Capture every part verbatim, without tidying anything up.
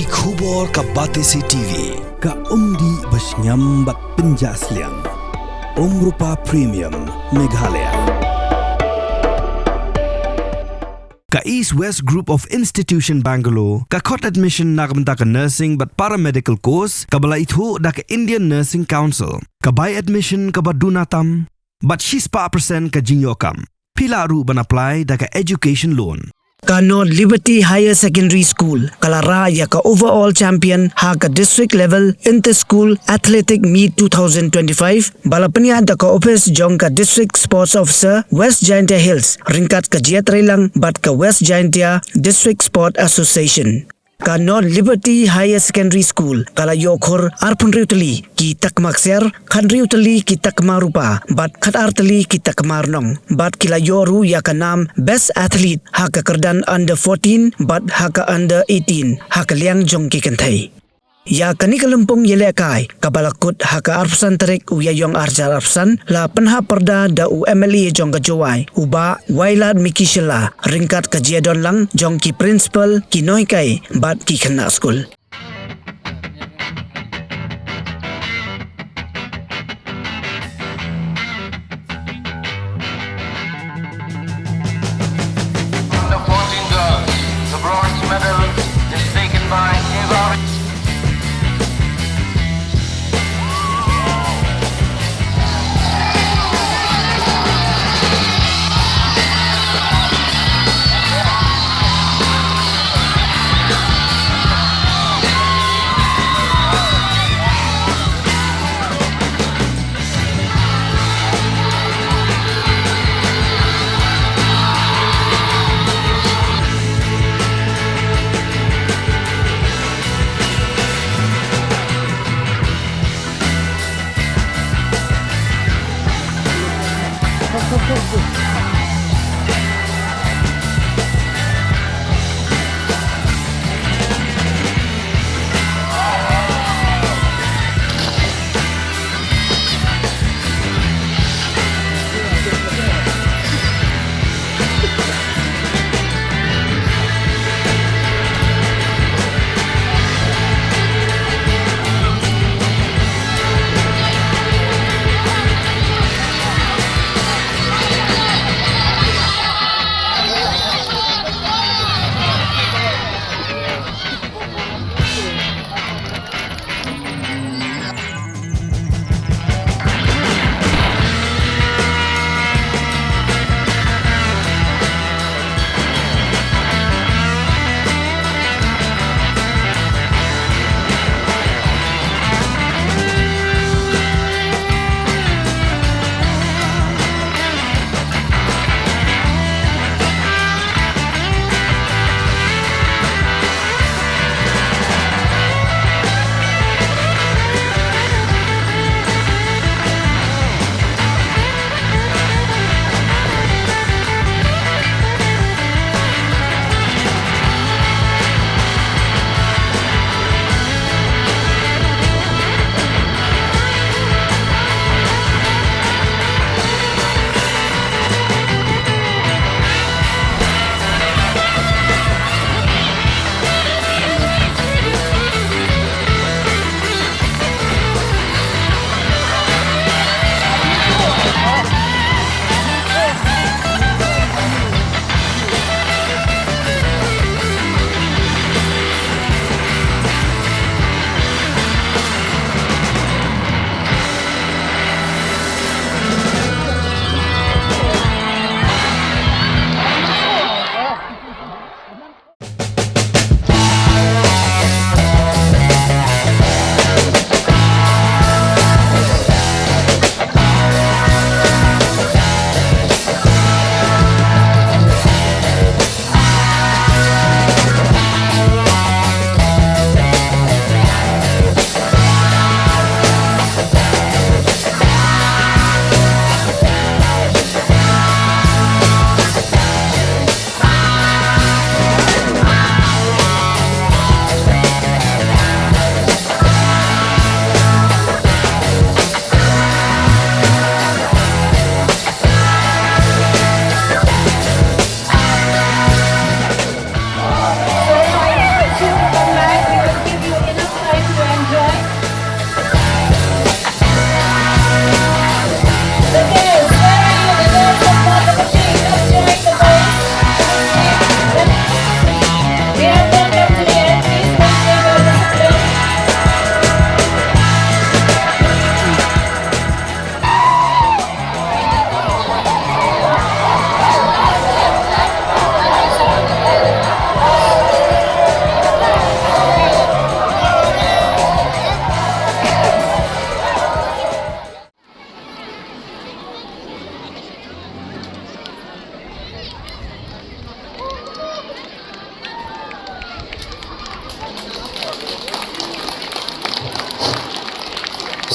Ki khubor ka Batesi T V, ka umdih ba shngiam bad pynjah sliang. Umrupa Premium, Meghalaya. Ka East West Group of Institution Bangalore ka khot admission na ka bynta ka nursing bad paramedical course kaba la ithuh da ka Indian Nursing Council. Ka bai admission kaba duna tam bad shispah percent ka jingïoh kam. Phi lah ruh ban apply da ka education loan. Ka North Liberty Higher Secondary School ka la rah ïa ka overall champion ha ka district level inter-school athletic meet two thousand twenty-five, ba la pynïaid da ka ophis jong ka District Sports Officer West Jaintia Hills ryngkat ka jingïatreilang bad ka West Jaintia District Sport Association. Ka North Liberty Higher Secondary School ka la ïoh khur arphew hynriew tylli ki takma ksiar, khathynriew tylli ki takma rupa bad khatar tylli ki takma rnong, bad ki la ïoh ruh ïa ka nam Best Athlete ha ka kyrdan under fourteen bad ha ka under eighteen ha ka liang jong ki kynthei. Ïa kane ka lympung ïalehkai kaba la kut ha ka arphew san tarik u Ïaïong arhajar arphew san la pynhap pyrda da u M L A jong ka Jowai, u Bah Wailadmiki Shylla, ryngkat ka jingïadonlang jong ki principal, ki nonghikai bad ki khynnah skul. Under fourteen girls, the bronze medal is taken by Eva.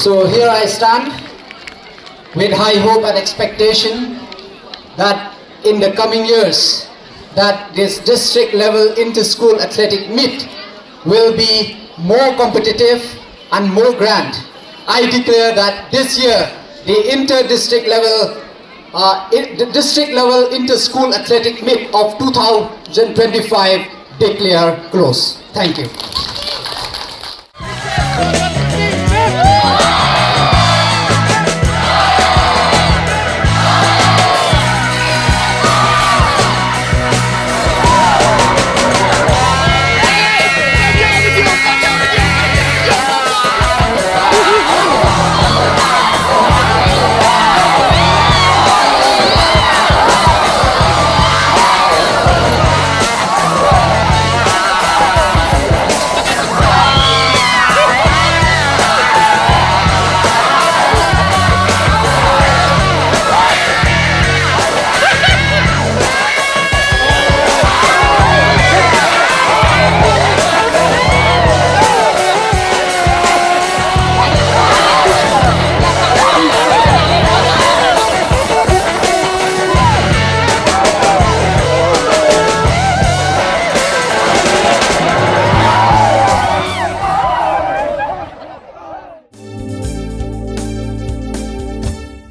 So here I stand with high hope and expectation that in the coming years that this district level inter-school athletic meet will be more competitive and more grand. I declare that this year the inter-district level uh, in, the district level inter-school athletic meet of two thousand twenty-five declare close. Thank you.